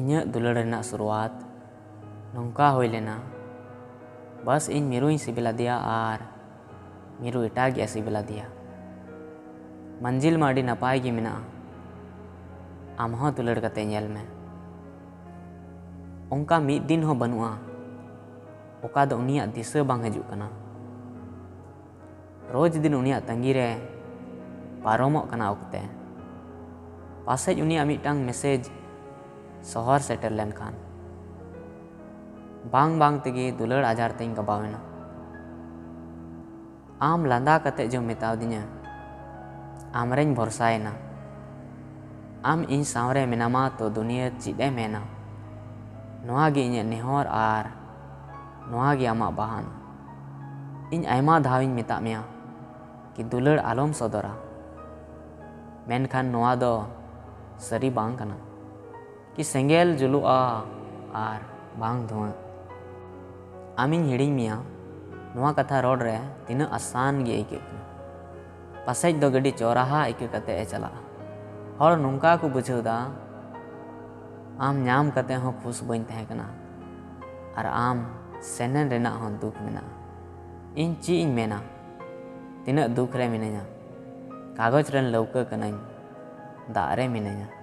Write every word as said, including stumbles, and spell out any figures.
ᱤᱧᱟᱹᱜ ᱫᱩᱞᱟᱹᱲ ᱨᱮᱱᱟᱜ ᱥᱩᱨᱩᱣᱟᱛ ᱱᱚᱝᱠᱟ ᱦᱩᱭ ᱞᱮᱱᱟ᱾ ᱵᱟᱥ ᱤᱧ ᱢᱤᱨᱩᱧ ᱥᱤᱵᱤᱞ ᱟᱫᱮᱭᱟ ᱟᱨ ᱢᱤᱨᱩ ᱮᱴᱟᱜᱤᱡ ᱮ ᱥᱤᱵᱤᱞ ᱟᱫᱮᱭᱟ᱾ ᱢᱟᱹᱱᱡᱤᱞ ᱢᱟ ᱟᱹᱰᱤ ᱱᱟᱯᱟᱭ ᱜᱮ ᱢᱮᱱᱟᱜᱼᱟ, ᱟᱢ ᱦᱚᱸ ᱫᱩᱞᱟᱹᱲ ᱠᱟᱛᱮ ᱧᱮᱞ ᱢᱮ᱾ ᱚᱱᱠᱟ ᱢᱤᱫ ᱫᱤᱱ ᱦᱚᱸ ᱵᱟᱹᱱᱩᱜᱼᱟ ᱚᱠᱟ ᱫᱚ ᱩᱱᱤᱭᱟᱜ ᱫᱤᱥᱟᱹ ᱵᱟᱝ ᱦᱤᱡᱩᱜ ᱠᱟᱱᱟ᱾ ᱨᱳᱡᱽ ᱫᱤᱱ ᱩᱱᱤᱭᱟᱜ ᱛᱟᱺᱜᱤ ᱨᱮ ᱯᱟᱨᱚᱢᱚᱜ ᱠᱟᱱᱟ ᱚᱠᱛᱮ᱾ ᱯᱟᱥᱮᱡ ᱩᱱᱤᱭᱟᱜ ᱢᱤᱫᱴᱟᱝ ᱢᱮᱥᱮᱡᱽ ᱥᱚᱦᱚᱨ ᱥᱮᱴᱮᱨ ᱞᱮᱱᱠᱷᱟᱱ᱾ ᱵᱟᱝ ᱵᱟᱝ ᱛᱮᱜᱮ ᱫᱩᱞᱟᱹᱲ ᱟᱡᱟᱨ ᱛᱮᱧ ᱜᱟᱵᱟᱣ ᱮᱱᱟ᱾ ᱟᱢ ᱞᱟᱸᱫᱟ ᱠᱟᱛᱮ ᱡᱚᱢ ᱢᱮᱛᱟᱣᱫᱤᱧᱟ, ᱟᱢᱨᱮᱧ ᱵᱷᱚᱨᱥᱟᱭᱮᱱᱟ᱾ ᱟᱢ ᱤᱧ ᱥᱟᱶᱨᱮ ᱢᱮᱱᱟᱢᱟ ᱛᱚ ᱫᱩᱱᱤᱭᱟᱹ ᱪᱮᱫ ᱮ ᱢᱮᱱᱟ? ᱱᱚᱣᱟ ᱜᱮ ᱤᱧᱟᱹᱜ ᱱᱮᱦᱚᱨ ᱟᱨ ᱱᱚᱣᱟ ᱜᱮ ᱟᱢᱟᱜ ᱵᱟᱦᱟᱱᱟ᱾ ᱤᱧ ᱟᱭᱢᱟ ᱫᱷᱟᱣ ᱤᱧ ᱢᱮᱛᱟᱜ ᱢᱮᱭᱟ ᱠᱤ ᱫᱩᱞᱟᱹᱲ ᱟᱞᱚᱢ ᱥᱚᱫᱚᱨᱟ, ᱢᱮᱱᱠᱷᱟᱱ ᱱᱚᱣᱟ ᱫᱚ ᱥᱟᱹᱨᱤ ᱵᱟᱝ ᱠᱟᱱᱟ᱾ ᱠᱤ ᱥᱮᱸᱜᱮᱞ ᱡᱩᱞᱩᱜᱼᱟ ᱟᱨ ᱵᱟᱝ ᱫᱷᱩᱣᱟᱹ᱾ ᱟᱢᱤᱧ ᱦᱤᱲᱤᱧ ᱢᱮᱭᱟ, ᱱᱚᱣᱟ ᱠᱟᱛᱷᱟ ᱨᱚᱲ ᱨᱮ ᱛᱤᱱᱟᱹᱜ ᱟᱥᱟᱱ ᱜᱮ ᱟᱹᱭᱠᱟᱹᱜ ᱠᱟᱱᱟ᱾ ᱯᱟᱥᱮᱡ ᱫᱚ ᱜᱟᱹᱰᱤ ᱪᱚᱨᱟᱦᱟ ᱟᱹᱭᱠᱟᱹ ᱠᱟᱛᱮ ᱮ ᱪᱟᱞᱟᱜᱼᱟ᱾ ᱦᱚᱲ ᱱᱚᱝᱠᱟ ᱠᱚ ᱵᱩᱡᱷᱟᱹᱣ ᱫᱟ, ᱟᱢ ᱧᱟᱢ ᱠᱟᱛᱮ ᱦᱚᱸ ᱠᱷᱩᱥ ᱵᱟᱹᱧ ᱛᱟᱦᱮᱸ ᱠᱟᱱᱟ ᱟᱨ ᱟᱢ ᱥᱮᱱᱮᱱ ᱨᱮᱱᱟᱜ ᱦᱚᱸ ᱫᱩᱠ ᱢᱮᱱᱟᱜᱼᱟ᱾ ᱤᱧ ᱪᱮᱫ ᱤᱧ ᱢᱮᱱᱟ? ᱛᱤᱱᱟᱹᱜ ᱫᱩᱠ ᱨᱮ ᱢᱤᱱᱟᱹᱧᱟ᱾ ᱠᱟᱜᱚᱡᱽ ᱨᱮᱱ ᱞᱟᱹᱣᱠᱟᱹ ᱠᱟᱹᱱᱟᱹᱧ, ᱫᱟᱜ ᱨᱮ ᱢᱤᱱᱟᱹᱧᱟ᱾